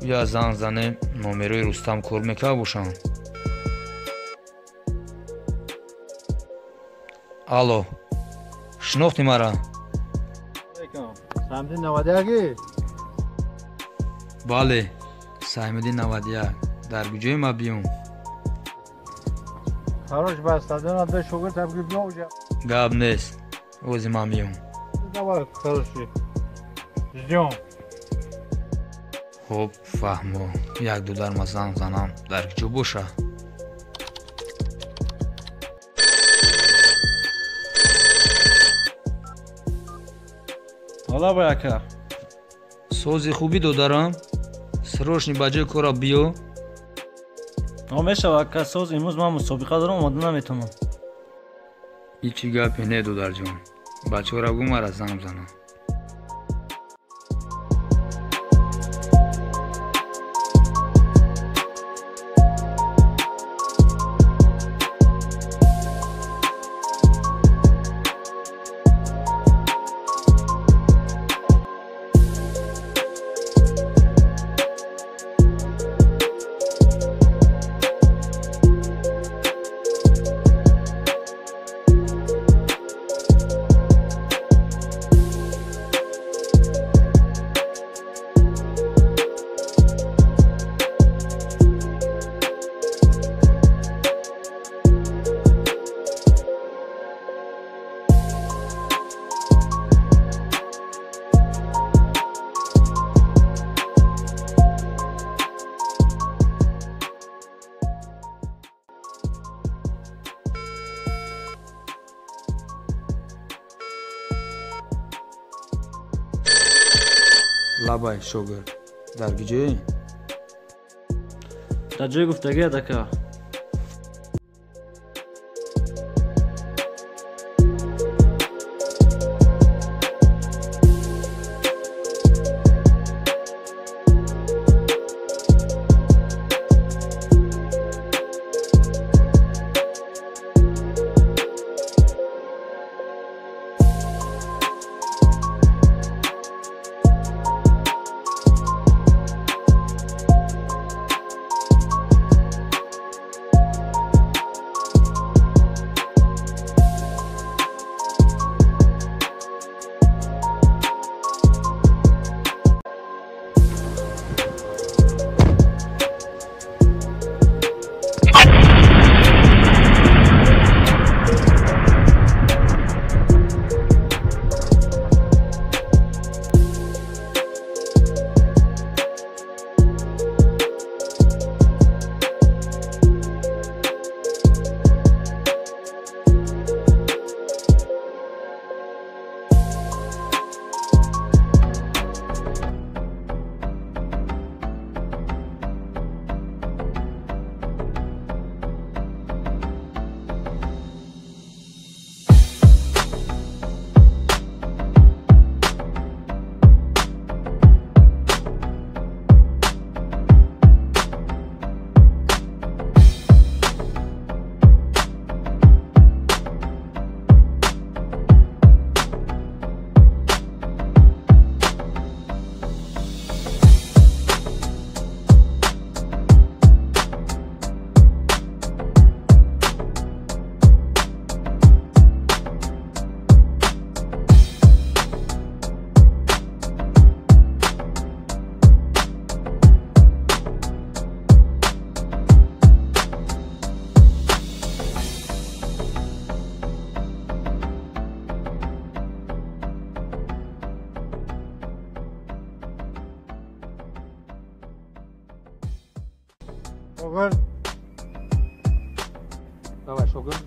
Я занг занем, номерои Рустам кор мекард бошам. Алло, шинохтӣ мара? Саймиддин 91? Бале, Саймиддин 91. Дар куҷое ма биём? Хорош, ба стадиона ду шогирд табги биё уҷа. Гап нест, ози ман миём. Давай, короче, ждём. Хуб, фаҳмо. Як дудар ма занг занам, дар куҷо боша? Ҳола бой ака. Сози хубӣ додарам? Срочно ба ҷои кора биё. О, мешава ака, соз, имрӯз ман мусобиқа дорам, омода наметавонам. Ҳичи гапе не, додарҷон. Бачаҳоро гӯ мара занг занам. Лабай, шогирд, дар куҷое? Дар ҷои гуфтагият, ака. Шогирд. Давай, шогирд.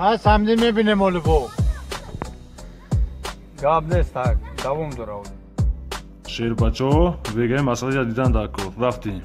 Ҳа самди мебинем оли бо. Гап нест, так, давом дора. Шербачаҳо вегаи масъаларо дидан дар кор. Рафтем.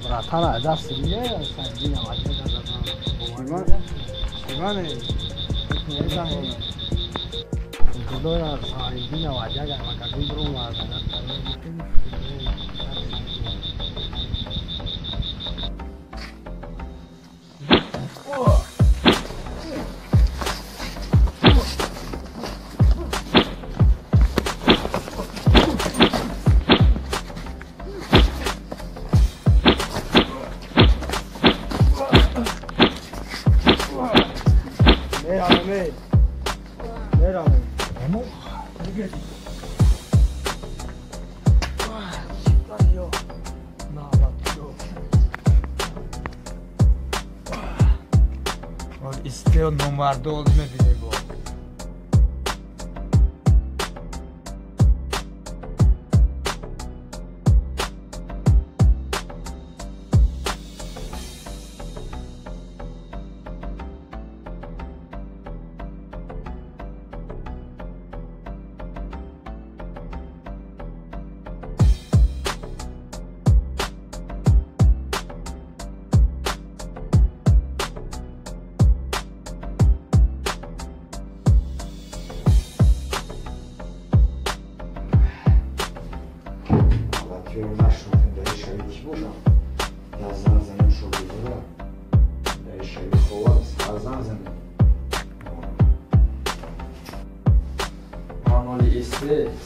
Братана, даст диге, санҷина ваҷа. Иване, Худоя, санҷина ваҷа га, макаги бру ва. Истео номардол мебинем бо.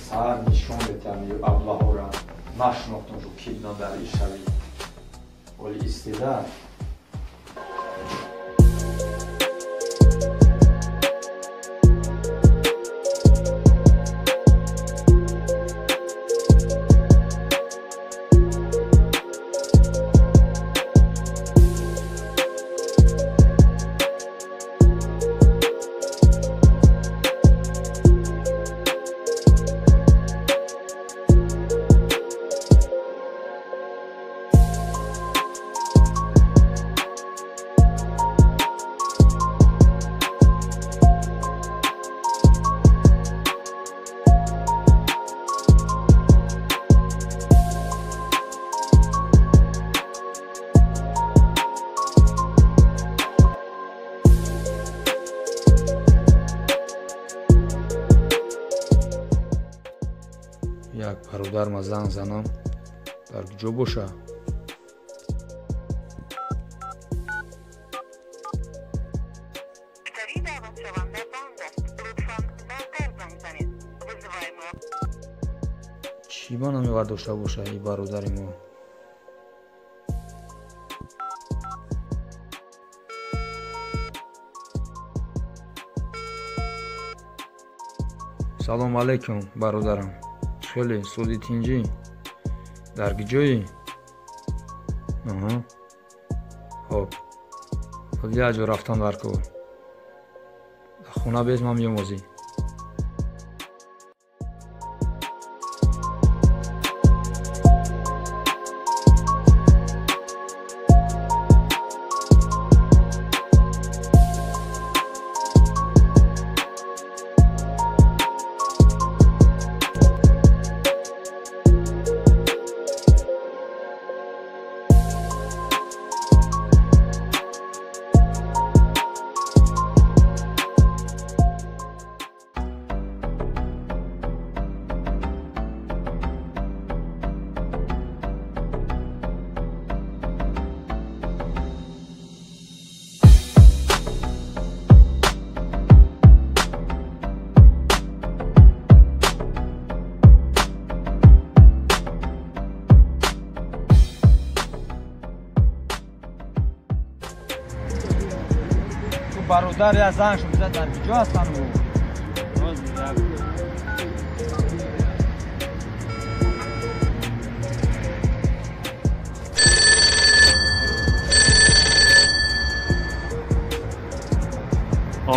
Сар нишон метиҳам аблаҳора нашинохтам шу ки будам дар ишавӣ оли истеда. Як бародарма занг занам, дар куҷо боша? Чӣ ба номи бардошта боша и бародари мо? Салом алейкум, бародарам. Хеле суди тинҷӣ. Дар куҷоӣ? Аҳа. Хоб. Як ҷо рафтам дар кор. Дар хона без ман меомӯзӣ. Бародар я занг шуд, дар куҷо ҳастанд ӯ?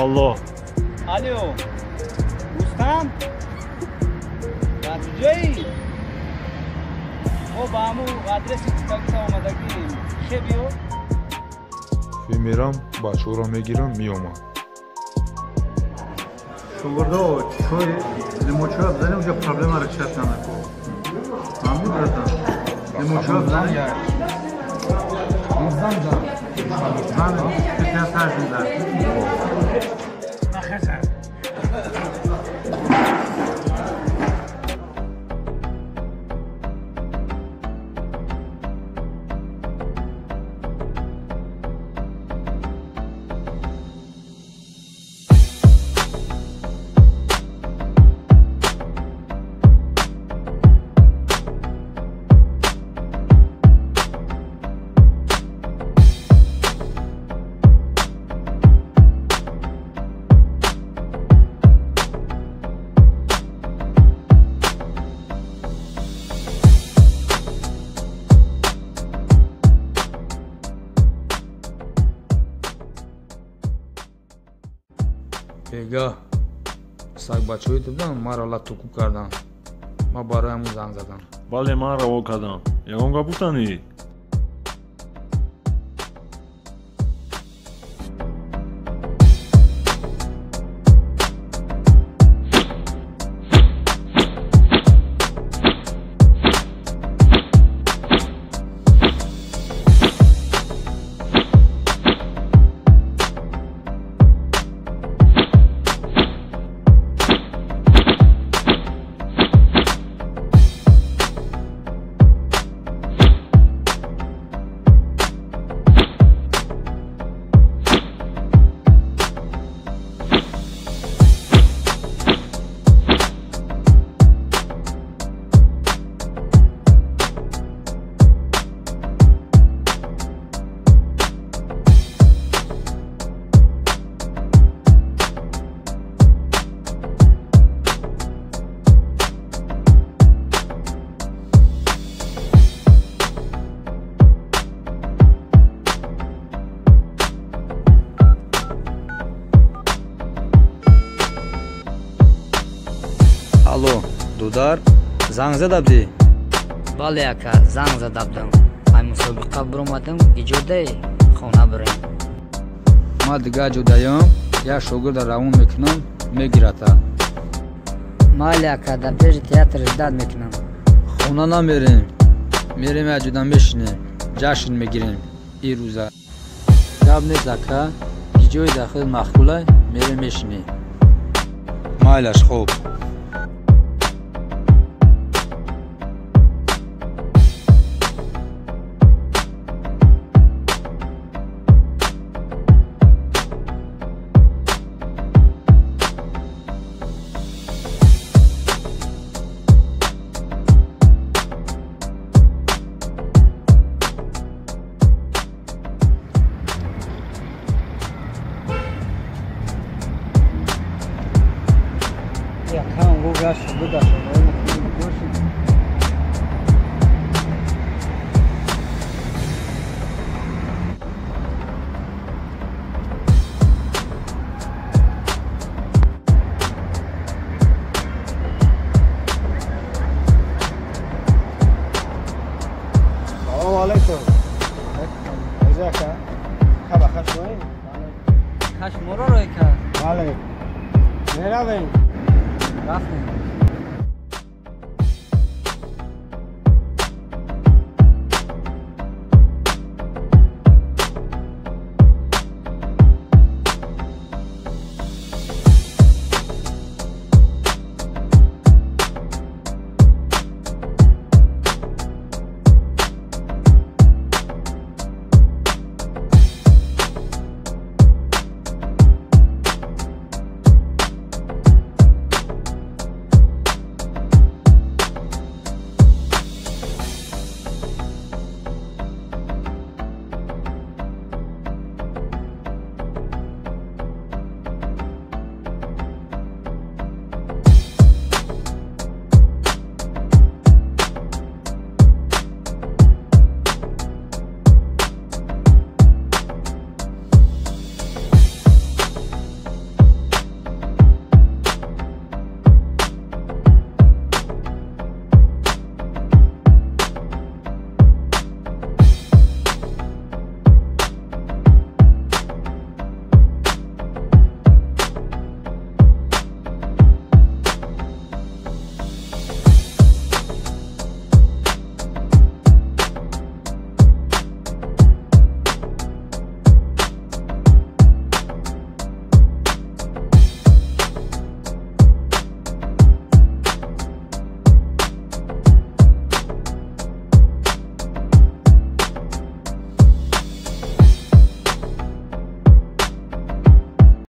Алло. Алло. Рустам? Дар куҷоӣ? Мо ба ҳамун адреси гуфтагита омадагӣ. Хе биё. Мемирам, бачаҳоро мегирам, меомам. Шогирдо чой, лимончой бизанем, уже проблема решать нанако. Фаҳмидӣ, братан? Лимончой бизанем. Ман 15 зад. Бега сагбачаҳои дидам, маро латукӯб карданд. Ман барои ҳамун занг задам. Бале, ман раво кардам. Ягон гап гуфтанӣ? Алло, дудар, занг задабдӣ? Бале, ака, занг задабдам. Ай мусобиқа биромадам, гиҷодаи хона бирем. Ман дигар ҷодаём, як шогирда равон мекунам, мегирата. Майли, ака, дар пеши театр ждать мекунам. Хона намерем, мерем як ҷода мешинем, ҷашн мегирем ин рӯза. Гап нест, ака, гиҷои дар худ маъқулай, мерем мешинем. Майлаш, хуб. Хаш моро рой кард. Бале. Меравем. Рафтем.